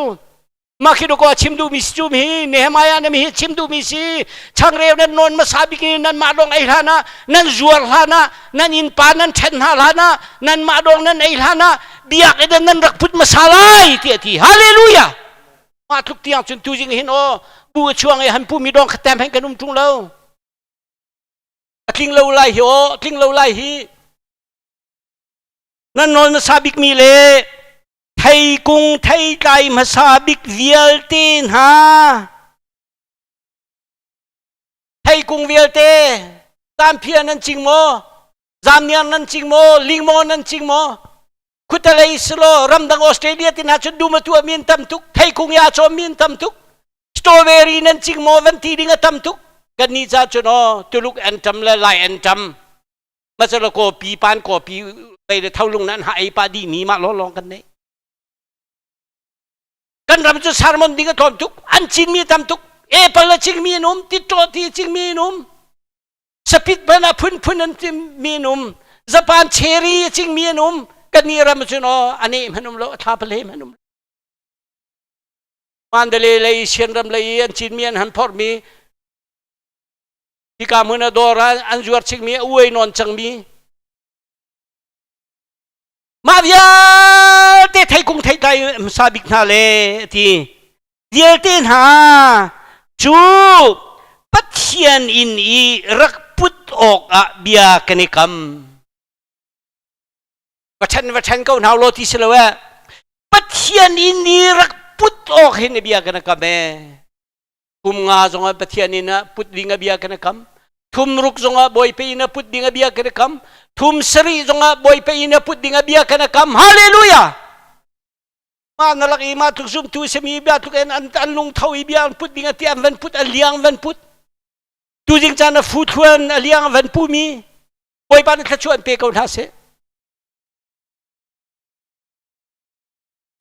mah khi dakaw chim duhmi si cu hi Nehemiah na mi hi chim duhmi si changreu nan nawn hmasa bik in nan mah dong ei hlan ah nan zuar hlan ah nan innpa nan ṭhen hna hlan ah nan mah dong nan ei hlan ah biakinn nan rak put hmasa lai tiah ti hallelujah mah tluk tiang cun tuzing hin aw bu a chuang i han pu mi dong khat tem hen kan um ṭung lo a tling lo lai hi aw tling lo lai hi nan nawl hmasa bik mi le theikung theitlai hmasa bik vialte hna theikung vialte zamphia nan cing maw zamniang nan cing maw lingmaw nan cing maw khutalei silo ramdang Australia tin ha cun dum a tuah mi an tam tuk theikung ya cawm mi an tam tuk strawberry nan cing maw van ti ding a tam tuk kan ni ca cun aw tuluk an tam le lai an tam masala ko pi pan ko pi bei le tholung nan ha ei pa di mi ma lo long kan nei kan ram cu sermon ding a tlawm tuk an cin mi tam tuk apple a cing mi an um titro ti cing mi an um Sapit ban a phunphun an mi an um. Japan cherry a cingmi an um. Kan nih ram cun aw a ne hmanh um lo, a thla pale hmanh um. Mandalay lei, Sian ram lei an cinmi an han phormi hika hmun a dawr ah an zuar chingmi a uai nawn cangmi mah vialte theikung theitlai hmasa bik hna le ti vialte hna cu Pathian inn i rak put awkah bia kan i kam. Va ṭhen va ṭhen ko hna law ti si lo eh. Pathian inn i rak put awk hin bia kan i kam ee. Kum nga zongah Pathian inn ah put ding a bia kan i kam. Thum ruk zongah Bawipa inn ah put ding a bia kan i kam. Thum sarih zongah Bawipa inn ah put ding a bia kan i kam. Hallelujah! Mah na lak i mah tluk zumtu simi bia tluk in an an lungtho i bia an put ding a ti an van put a liang van put tuzing caan a fu thluan a liang van pu mi Bawipa nih thluachuah an pe ko hna seh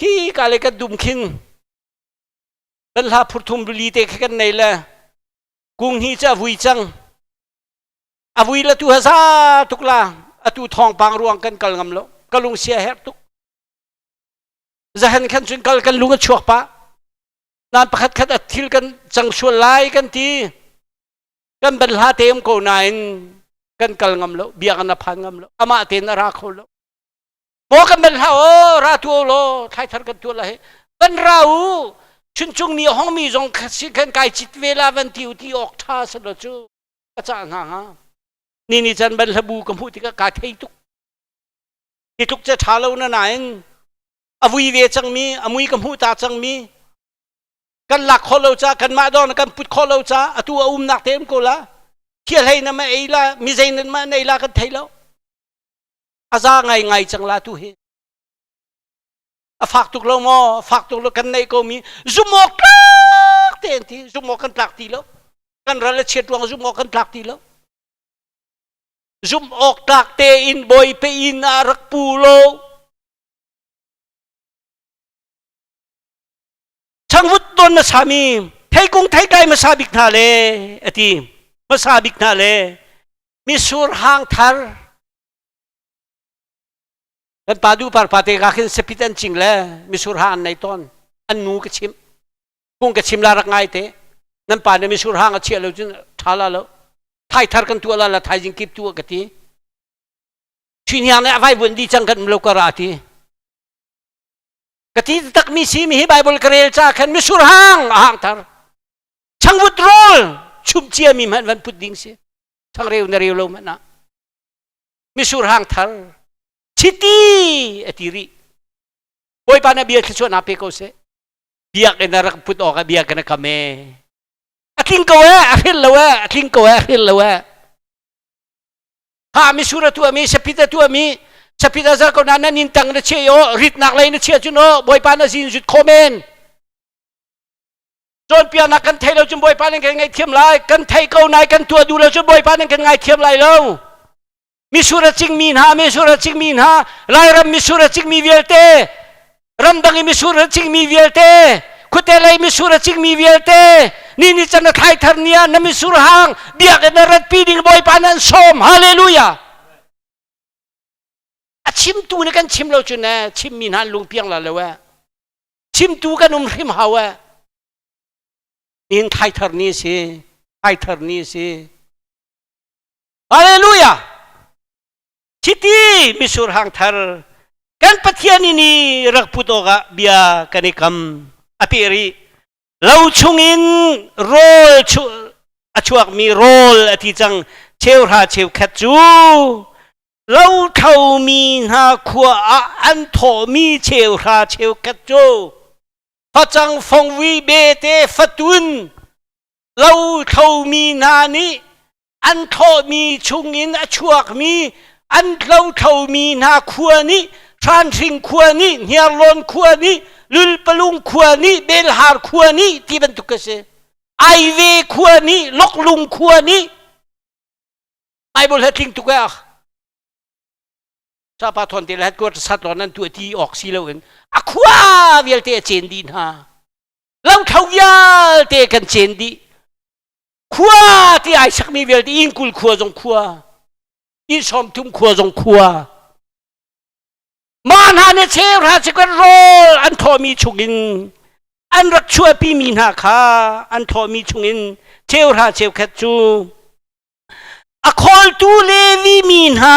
khi ka le kan dum khin kan hla phurthum li te kha kan nei le kung hi cu a vui cang a vui la tu ha za tuk la atu thawngpang ruang kan kal ngam lo ka lung sia herh tuk Zahan khan cun kal kan lung a chuak pah. Nan pakhat khat a thil kan cang sual lai kan ti. Kan ban hla te um ko nain kan kal ngam lo, biakinn a phan ngam lo, amah tein a ra kho lo. Maw kan ban hla o ra tu lo, thlai thar kan tu la he. Ban ra u, chuncung mi hong mi zong si kan kai chit ve la van ti u ti awk tha sa lo cu ka ca nga nga. Ni ni chan ban hlabu ka hmuh tikah ka thei tuk. Hi tluk cu ṭha lo na nain a vui ve cangmi, a mui ka hmuh ta cangmi, kan lak khawh lo ca, kanmah dawr na kan put khawh lo ca, atu a umnak te um ko la. Thialhlei na ma ei la, mi zei nan ma nei la kan thei lo. A za ngai ngai cang la tu hi. A fak tuk lo maw? A fak tuk lo kan neih ko mi zum awk tlak te an ti, zum awk kan tlak ti lo. Kan ral a chiat ruang zum awk kan tlak ti lo. Zumh awk tlak tein Bawipa inn ah rak pu law changvut don na sami theikung theitlai hmasa bik hna le a ti hmasa bik hna le misur hang thar kan pa du par pa te ka khin sapit an cing le misur hang an nei tawn an nu ka chim kung ka chim la rak ngai te nan pa ne misur hang a chia lo cun tha la lo thai thar kan tuah la la thaizing kip tu ka ti Thiniang le a vai vun di cang kan lo ka ra ti ka ti tak mi si mi hi bible ka rel cha khan misur hang a hang thar changvut rawl chum cia mi hmanh van put ding si changreu na reu lo hmanh ah misur hang thar chiti a ti rih bawipa na bia thluachuah na pe ko seh biakinn a rak put awk ah biakinn a kam e a tling ko e a hril lo e a tling ko e a hril lo e. Ha misur a tuahmi sapit a tuahmi sapit a zar ko na nan inn tang na chia i aw ritnak lei na chia cun aw Bawipa na zin zut kho men. Cawnpiaknak kan thei lo cun Bawipa nan kan ngaihthiam lai. Kan thei ko nai kan tuah duh lo cun Bawipa nan kan ngaithiam lai lo. Misur a cingmi hna, misur a cingmi hna, Lairam misur a cingmi vialte, ramdang i misur a cingmi vialte, khuate lei misur a cingmi vialte, ni ni can na thlai thar ni ah na misur hang biakinn na ratpi ding Bawipa nan sawm. Hallelujah. A chimtu nih kan chim lo cun eh chimmi hna an lungpiang la lo eh. Chimtu kan um hrim hau eh. Nihin thlai thar ni a si. Thlai thar ni a si. Hallelujah! Chiti misur hang thar kan Pathian in i rak put awkah bia kan i kam. A peh rih. Lo chungin rawl a chuakmi rawl a ti cang cheuhra cheukhat cu lo thlomi hna khua ah an thawhmi cheuhra cheukhat cu facang fongvui bete fatun lo thlomi hna nih an thlawhmi chungin a chuakmi an lothlomi hna khua nih Hranhring khua nih Hniarlawn khua nih Lulpalung khua nih Belhar khua nih ti bantuk a si. Aive khua nih Loklung khua nih Bible he tling tuk eh. Sapa thon te le headquarter sat lon an tu ti awk si loin a khua vialte a cen dih hna. Lothlo vialte kan cen dih. Khua ti ai sakmi vialte innkul khua zong khua, inn sawmthum khua zong khua. Mah hna nih cheuhra chikhat rawl an thawhmi chungin an rak chuahpimi hna kha an thawhmi chungin cheuhra cheukhat cu a khawltu Levi mi hna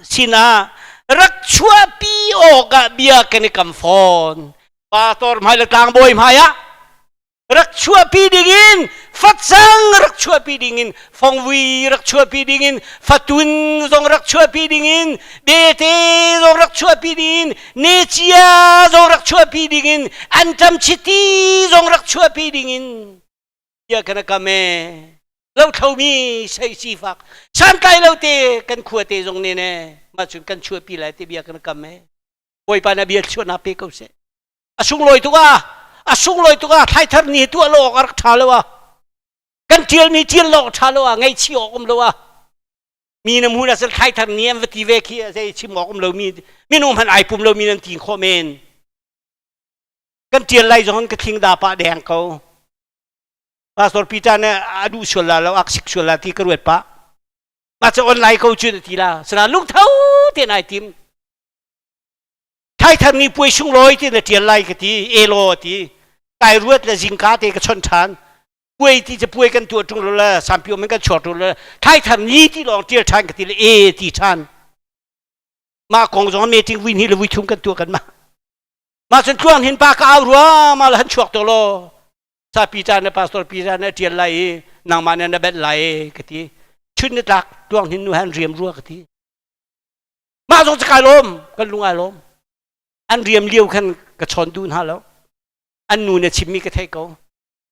sinah rak chuahpi awkah bia kan i kam fawn. Pastor hmai le tlangbawi hmai ah rak chuahpi dingin facang rak chuahpi dingin fongvui rak chuahpi dingin fatun zong rak chuahpi dingin bete zong rak chuahpi dingin necia zong rak chuahpi dingin anṭam chiti zong rak chuahpi dingin bia kana kam e lothlomi sei sifak santlai lo te kan khua te zong ne ne mah cun kan chuahpi lai te bia kana kam e Bawipa na bia chuahnak pe ko seh a sunglawi tuk ah a sunglawi tuk ah thlaithar ni tuah lo awk a rak ṭha lo ah kan ṭialmi ṭial lo awk ṭha lo ah ngaihchih awk um lo ah mi na hmun ah thlaithar ni an va ti ve khi zei chim awk um lo mi minung hmanh ai pum lo mi nan ti khawh men kan ṭial lai zong ka thling da pah deng ko Pastor Peter nih a duh sual la lo ak sik sual la ti ka ruat pah mah cu online ko cu ti la sana lungtho te nai tim Thaithar ni puai sunglawi ti na ṭial lai ka ti elaw ti kai ruat le zingka te ka chawnh ṭhan puai ti cu puai kan tuah ṭung lo le sampi um in kan chuak ṭung lo le thaithar ni ti lawng ṭial ṭhan ka ti le e ti ṭhan mah kong zong meeting vui hnih le vui thum kan tuah kan mah mah cun tluang hin pa ka au rua ma le han chuak to law sa Peter ne pastor Peter ne ṭial lai i nangmah ne na benh lai ka ti chun ni tlak tuang hin nu han riam rua ka ti Mah zong cu kai lawm, kan lung ai lawm. An riam lio khan ka chawn duh hna lo. An nu na chimmi ka theih ko.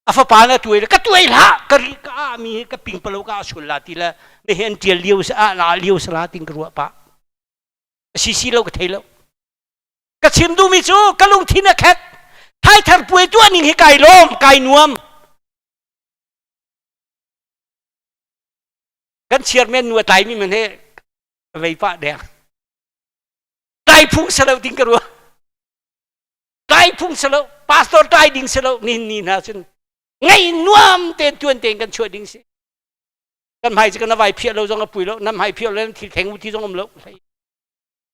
A fapa na tuai le ka tuai hlah, ka ri ka ah mi hi ka ping palo ka sul la ti le me hi an tial lio sa ah la lio sala ting ka ruah pa. Si si lo ka thei lo. Ka chim duhmi cu ka lungthin a khet. Thaithar puai tuah ning hi kai lawm, kai nuam. Kan chairman nu a tlaimi man he vei pah deng tlai phung si lo ding ka ruah tlai phung si lo pastor tlai ding si lo nihin ni hna cun ngei nuam tein tuan tein kan chuah ding si kan hmai cu kan vai phiah lo zong a pui lo nan hmai phiah lo thil theng u ti zong um lo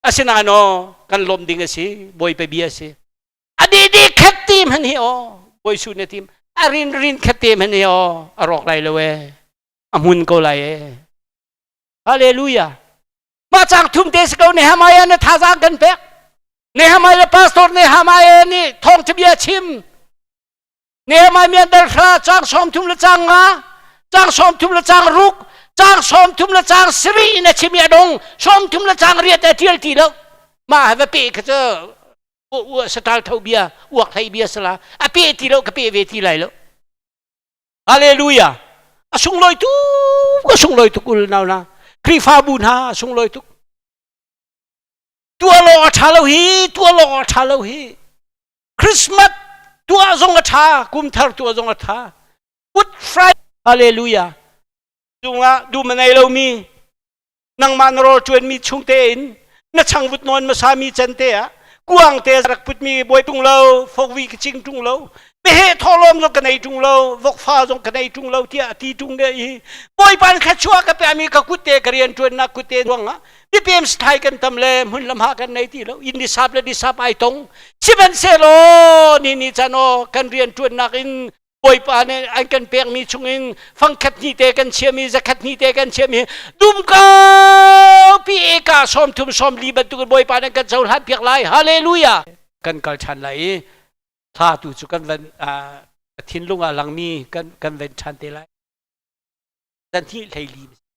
asinain aw kan lawm ding a si bawipa bia a si a di di khat tim han hi aw bawi su na tim a rin rin khat tim han hi aw a rawk lai lo e a hmun ko lai e Hallelujah. Mah cang thum te si ko Nehemiah na thazaang kan pek. Nehemiah le pastor Nehemiah nih thawngtha bia chim. Nehemiah mian dal hra cang 30 le cang nga, cang 30 le cang ruk, cang 30 le cang siri in a chim i a dong, 30 le cang riat a tial ti lo. Mah va pe kha cu satal tho bia, uak thei bia sala, a pe ti lo ka pe ve ti lai lo. Hallelujah. A sunglawi tuk, a sunglawi tuk ul nau na. Khrihfabu hna sunglawi tuk. Tuah lawng a ṭha lo hi, tuah lawng a ṭha lo hi. Christmas tuah zong a ṭha, kum thar tuah zong a ṭha. Good Friday, hallelujah. Cungah dum a nei lomi, nangmah na rawl ṭuanmi chung tein na changvut nawn hmasami can te ah kuang te rak putmi bawi ṭung lo, fokvi ka cing ṭung lo, meheh thawhlawm zong ka nei ṭung lo, vokfa zong ka nei ṭung lo tiah a ti ṭung de i Bawipa nih thluachuah ka pekmi ka kut te ka rian ṭuannak kut te ruangah mipem sithai kan tam le hmun lam ha kan nei ti lo inn nisap le nisap ai tong sihmanhsehlaw ni ni chan aw kan rian ṭuannak in Bawipa nih an kan pekmi chungin fangkhat hnih te kan chiami zakhat hnih te kan chiami dumkaupi eka 30 40 bantukin Bawipa nih kan cohlan piak lai hallelujah kan kal ṭhan lai i thla tu cu kan van thinlung ah langmi kan kan ven ṭhan te lai zan hi 14.